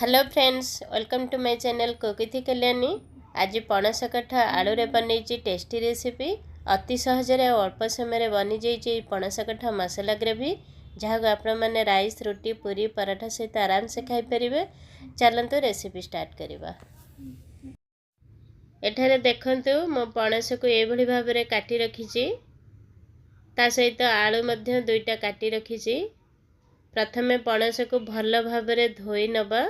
Hello friends, welcome to my channel Cook with Kalyani. ଆଜି ପଣସ କଠା ଆଳୁରେ ବନେଇଛି ଟେଷ୍ଟି ରେସିପି। ଅତି ସହଜରେ ଆଉ ଅଳ୍ପ ସମୟରେ ବନିଯାଇଛି ଏଇ ପଣସ କଠା ମସଲା ଗ୍ରେଭି, ଯାହାକୁ ଆପଣମାନେ ରାଇସ୍, ରୁଟି, ପୁରୀ, ପରଠା ସହିତ ଆରାମସେ ଖାଇପାରିବେ। ଚାଲନ୍ତୁ, ରେସିପି ଷ୍ଟାର୍ଟ କରିବା। ଏଠାରେ ଦେଖନ୍ତୁ, ମୁଁ ପଣସକୁ ଏଇଭଳି ଭାବରେ କାଟି ରଖିଛି। ତା ସହିତ ଆଳୁ ମଧ୍ୟ ଦୁଇଟା କାଟି ରଖିଛି। ପ୍ରଥମେ ପଣସକୁ ଭଲ ଭାବରେ ଧୋଇ ନେବା।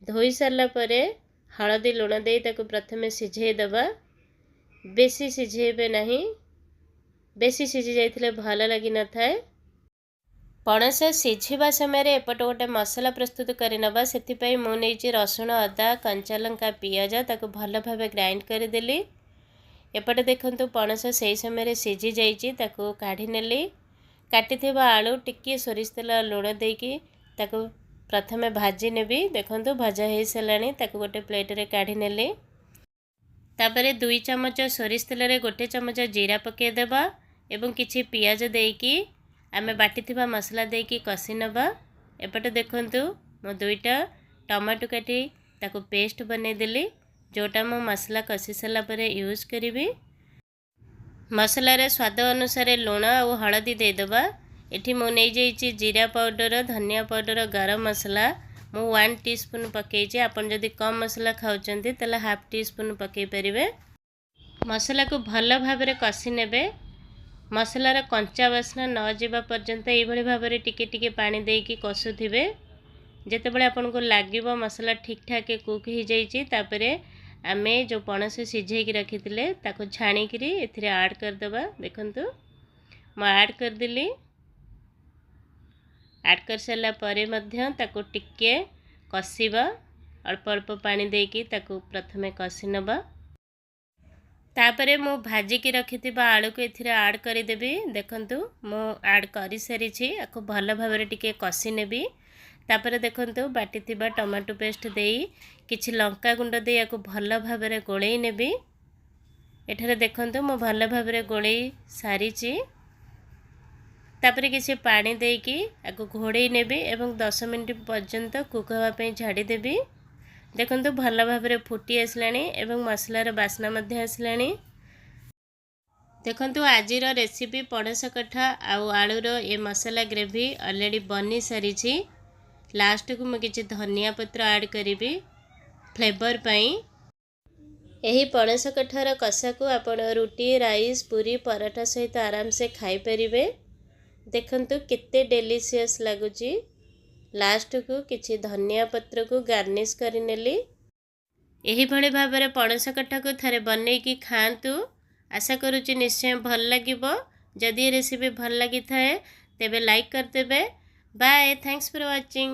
ଧୋଇ ସାରିଲା ପରେ ହଳଦୀ ଲୁଣ ଦେଇ ତାକୁ ପ୍ରଥମେ ସିଝେଇ ଦେବା। ବେଶୀ ସିଝେଇବେ ନାହିଁ, ବେଶୀ ସିଝି ଯାଇଥିଲେ ଭଲ ଲାଗିନଥାଏ। ପଣସ ସିଝିବା ସମୟରେ ଏପଟେ ଗୋଟେ ମସଲା ପ୍ରସ୍ତୁତ କରିନେବା। ସେଥିପାଇଁ ମୁଁ ନେଇଛି ରସୁଣ, ଅଦା, କଞ୍ଚା ଲଙ୍କା, ପିଆଜ। ତାକୁ ଭଲ ଭାବେ ଗ୍ରାଇଣ୍ଡ କରିଦେଲି। ଏପଟେ ଦେଖନ୍ତୁ, ପଣସ ସେଇ ସମୟରେ ସିଝି ଯାଇଛି, ତାକୁ କାଢ଼ି ନେଲି। କାଟିଥିବା ଆଳୁ ଟିକିଏ ସୋରିଷ ତେଲ, ଲୁଣ ଦେଇକି ତାକୁ ପ୍ରଥମେ ଭାଜି ନେବି। ଦେଖନ୍ତୁ, ଭଜା ହେଇସାରିଲାଣି, ତାକୁ ଗୋଟେ ପ୍ଲେଟ୍ରେ କାଢ଼ି ନେଲି। ତାପରେ 2 ଚାମଚ ସୋରିଷ ତେଲରେ 1 ଚାମଚ ଜିରା ପକାଇଦେବା ଏବଂ କିଛି ପିଆଜ ଦେଇକି ଆମେ ବାଟିଥିବା ମସଲା ଦେଇକି କଷି ନେବା। ଏପଟେ ଦେଖନ୍ତୁ, ମୁଁ ଦୁଇଟା ଟମାଟୋ କାଟି ତାକୁ ପେଷ୍ଟ ବନେଇଦେଲି, ଯେଉଁଟା ମୁଁ ମସଲା କଷି ସାରିଲା ପରେ ୟୁଜ୍ କରିବି। ମସଲାରେ ସ୍ୱାଦ ଅନୁସାରେ ଲୁଣ ଆଉ ହଳଦୀ ଦେଇଦେବା। ଏଠି ମୁଁ ନେଇଯାଇଛି ଜିରା ପାଉଡ଼ର, ଧନିଆ ପାଉଡ଼ର, ଗରମ ମସଲା। ମୁଁ 1 ଟି ସ୍ପୁନ୍ ପକାଇଛି। ଆପଣ ଯଦି କମ୍ ମସଲା ଖାଉଛନ୍ତି, ତାହେଲେ ହାଫ୍ ଟି ସ୍ପୁନ୍ ପକାଇ ପାରିବେ। ମସଲାକୁ ଭଲ ଭାବରେ କଷି ନେବେ। ମସଲାର କଞ୍ଚା ବାସ୍ନା ନ ଯିବା ପର୍ଯ୍ୟନ୍ତ ଏଇଭଳି ଭାବରେ ଟିକେ ଟିକେ ପାଣି ଦେଇକି କଷୁଥିବେ। ଯେତେବେଳେ ଆପଣଙ୍କୁ ଲାଗିବ ମସଲା ଠିକ୍ଠାକ୍ କୁକ୍ ହେଇଯାଇଛି, ତାପରେ ଆମେ ଯେଉଁ ପଣସ ସିଝେଇକି ରଖିଥିଲେ, ତାକୁ ଛାଣିକିରି ଏଥିରେ ଆଡ଼୍ କରିଦେବା। ଦେଖନ୍ତୁ, ମୁଁ ଆଡ଼୍ କରିଦେଲି। ଆଡ଼୍ କରିସାରିଲା ପରେ ମଧ୍ୟ ତାକୁ ଟିକେ କଷିବା। ଅଳ୍ପ ଅଳ୍ପ ପାଣି ଦେଇକି ତାକୁ ପ୍ରଥମେ କଷି ନେବା। ତାପରେ ମୁଁ ଭାଜିକି ରଖିଥିବା ଆଳୁକୁ ଏଥିରେ ଆଡ଼୍ କରିଦେବି। ଦେଖନ୍ତୁ, ମୁଁ ଆଡ଼୍ କରିସାରିଛି। ଆକୁ ଭଲ ଭାବରେ ଟିକେ କଷି ନେବି। ତାପରେ ଦେଖନ୍ତୁ, ବାଟିଥିବା ଟମାଟୋ ପେଷ୍ଟ ଦେଇ, କିଛି ଲଙ୍କା ଗୁଣ୍ଡ ଦେଇ ଆକୁ ଭଲ ଭାବରେ ଗୋଳେଇ ନେବି। ଏଠାରେ ଦେଖନ୍ତୁ, ମୁଁ ଭଲ ଭାବରେ ଗୋଳେଇ ସାରିଛି। ତାପରେ କିଛି ପାଣି ଦେଇକି ଆକୁ ଘୋଡ଼େଇ ନେବି ଏବଂ 10 ମିନିଟ୍ ପର୍ଯ୍ୟନ୍ତ କୁକ୍ ହେବା ପାଇଁ ଛାଡ଼ିଦେବି। ଦେଖନ୍ତୁ, ଭଲ ଭାବରେ ଫୁଟି ଆସିଲାଣି ଏବଂ ମସଲାର ବାସ୍ନା ମଧ୍ୟ ଆସିଲାଣି। ଦେଖନ୍ତୁ, ଆଜିର ରେସିପି ପଣସ କଠା ଆଉ ଆଳୁର ଏ ମସଲା ଗ୍ରେଭି ଅଲରେଡ଼ି ବନି ସାରିଛି। ଲାଷ୍ଟକୁ ମୁଁ କିଛି ଧନିଆ ପତ୍ର ଆଡ଼୍ କରିବି ଫ୍ଲେଭର୍ ପାଇଁ। ଏହି ପଣସ କଠାର କଷାକୁ ଆପଣ ରୁଟି, ରାଇସ୍, ପୁରୀ, ପରଟା ସହିତ ଆରାମସେ ଖାଇପାରିବେ। ଦେଖନ୍ତୁ, କେତେ ଡେଲିସିୟସ୍ ଲାଗୁଛି। ଲାଷ୍ଟକୁ କିଛି ଧନିଆ ପତ୍ରକୁ ଗାର୍ନିଶ୍ କରିନେଲି। ଏହିଭଳି ଭାବରେ ପଣସ କଠାକୁ ଥରେ ବନେଇକି ଖାଆନ୍ତୁ। ଆଶା କରୁଛି ନିଶ୍ଚୟ ଭଲ ଲାଗିବ। ଯଦି ଏ ରେସିପି ଭଲ ଲାଗିଥାଏ, ତେବେ ଲାଇକ୍ କରିଦେବେ। Bye, thanks for watching.